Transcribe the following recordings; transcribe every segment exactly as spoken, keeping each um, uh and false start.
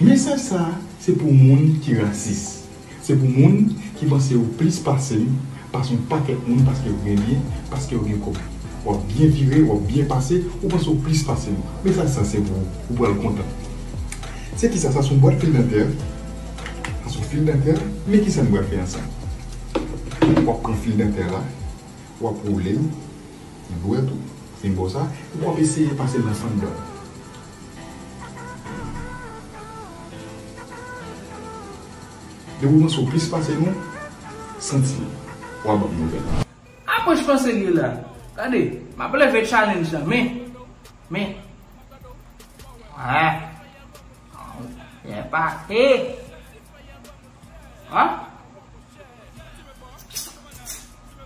Mesaj sa a, se pou moun ki rasis. Se pou moun ki panse yo plis pase m, pase yon pakèt moun paske yo gen byen, paske yo gen kòb. W ap byen vire, w ap byen pase, ou panse w plis pase m. Mesaj sa se pou ou, ou pral kontan. Se kisa sa? Se yon bwat fil dantè. Sa se yon fil dantè. Men kisa nou pral fè ansanm? W ap pran fil dantè la, w ap woule l, li dwèt ou, fin bò sa, epi w ap eseye pase l nan fanndan w. Depi w panse w plis pase nou, santi l. W a ban m nouvèl. Apre j panse l ye la. Gade, m ap leve challenge la, men, men. Ah. Byen pase. Ah.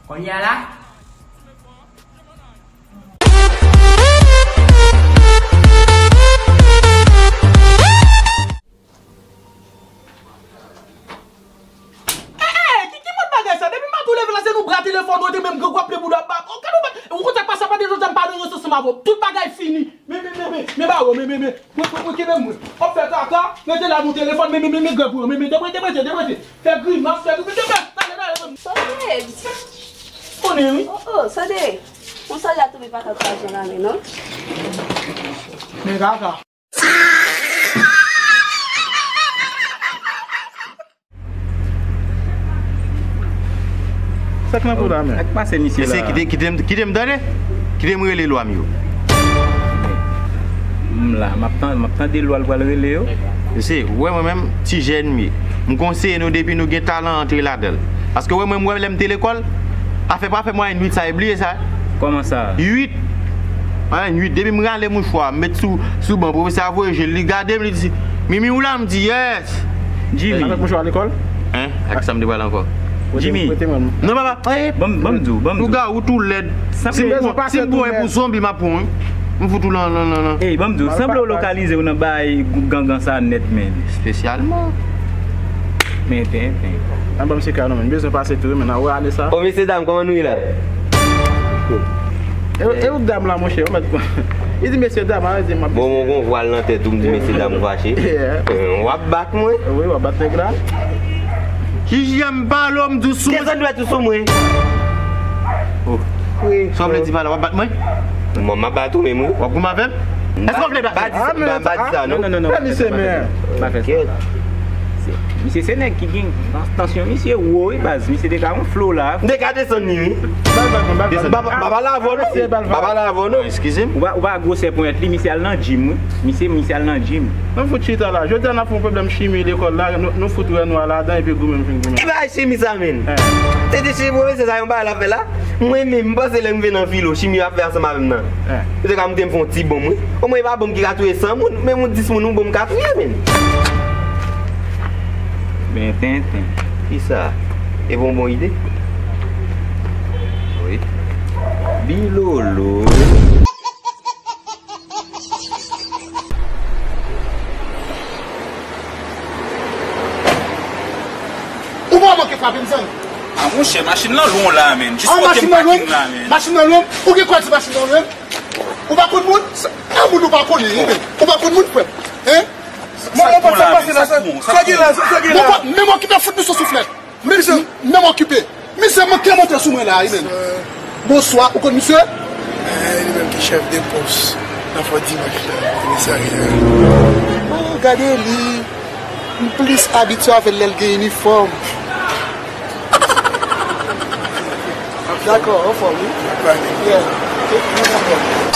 Kounye a la. Eh, eh, ki, ki mòd bagay sa? Depi maten w leve la, se nou bra telefòn ou te menm grangou ap plen bouda bat. Ou konn sa k pase, pa de jodi a m pa nan rezo ansanm avè w. Tout bagay fini. Men, men, men, men, men ba yo, men, men, men. Mwen, mwen, mwen, kenbe mwen. W ap fè kaka, rete la nan telefòn, men, men, men, men, grangou, men, men, deprete, deprete, deprete. Fè grimas, fè grimas, deprete, talè, talè, men. Sode! Konnen, wi. Oh, oh, Sode! Yon sòlda tonbe pa ka kraze yon lame, non? Men kaka. Sa k nan kou la, men? Sa k pase misye la? Mesye, kite, kite m, kite m tande. Kite m rele lwa m yo. M la, m ap tan-, m ap tande lwa l pral rele yo. Mesye, ou wè mwen menm, ti jèn m ye. M konseye nou depi nou gen talan, antre ladan l. Paske ou wè mwen, m wè lè m te lekòl, afè pa fè mwayenn uit sa, e bliye sa. Kòman sa? Uit. Mwayenn uit. Depi m rale mouchwa, m met sou, sou ban, pwofesè a voye je l, li gade m, li di, "Mimi, ou la?" M di, "Yes." Jimmy. Avèk mouchwa lekòl? Hein? Ak sa m te pral ankò? Jimmy. Prete mwen. Non, papa. Eh, ban m, ban m di w, ban m di w. Lougarou tou lèd. Si m pran, si m pran pou zonbi, m ap pran, wi. M fout ou lan, lan, lan, lan. Ey, ban m di w, sanble w lokalize w nan bay gangan sa nèt, men. Espesyalman. Men, ten, ten. An, ban m se ka non, men. M bezwen pase tou, wi, men. Nan wè ane sa. O, mesye dam, kòman nou ye la? E, e ou dam la, monchè, ou mèt. Li di mesye dam, a, li di m ap. Bon, mwen gon vwal nan tèt ou, m di mesye dam, ou fache? Yeah. Eh, w ap bat mwen? Wi, w ap bat nèg la. Ki jan m pale w, m di w sou mwen. Kèk zòn dwèt ou sou mwen? Oh. Wi. Sa w vle di pa la, w ap bat mwen? Mwen, m ap bat ou menm, wi. W ap goumen avè m? Èske w vle bat? Pa di sa, pa di sa, non. Non, non, non, non. Pa di se men. Pa fè sa. Misye se nèg ki gen tansyon, misye wo, wi, baz. Misye te ka yon flow la. M te ka desann li, wi. Bal, bal, bal, bal. Desann. M pa, m pa pale avè w, non. M pa pale avè w, non. Eskize m. Ou pa, ou pa gwosè ponyèt li, misye al nan gym, wi. Misye, misye al nan gym. Nou fout chita la. Jodi a n ap fè yon pwoblèm chimi lekòl la, nou, nou fout wè nou al ladan epi goumen m fin goumen. E bagay chimi sa, menn. Eh. Te di chimi pwofesè sa yon bagay l ap fè la. Mwen menm, m panse lè m rive nan filo, chimi yo ap fè ansanm avè m nan. Eh. Yo te ka moute m fè yon ti bonm, wi. Omwen e pa bonm ki ka touye san moun, men moun dis moun, yon bonm ka touye, menn. Ben tenten. Kisa? E pa yon bon ide? Wi. Bilolo. Ou pa manke frape m, zanmi. A, monchè, machin nan lwen la, menn. Jis kote m paking la, menn. Machin nan lwen? Ou gen kòb di machin nan lwen? Ou pa konn moun? A, moun ou pa konnen, wi, menn. Ou pa konn moun, frè m. Hein? Sa k pran la, menn? Sa k pran? Sa k gen la? Sa k gen la? Bon, pa menm okipe fout nou sou souflèt. Menm, menm okipe. Misye manke monte sou mwen la, wi, menn. Bonswa, ou konn misye? Eh, li menm ki chèf de pòs nan Fò Dimanch la, komisarya. Oh, gade li. M plis abitye avè l lè l gen inifòm. Dakò, anfòm, wi. Yeah.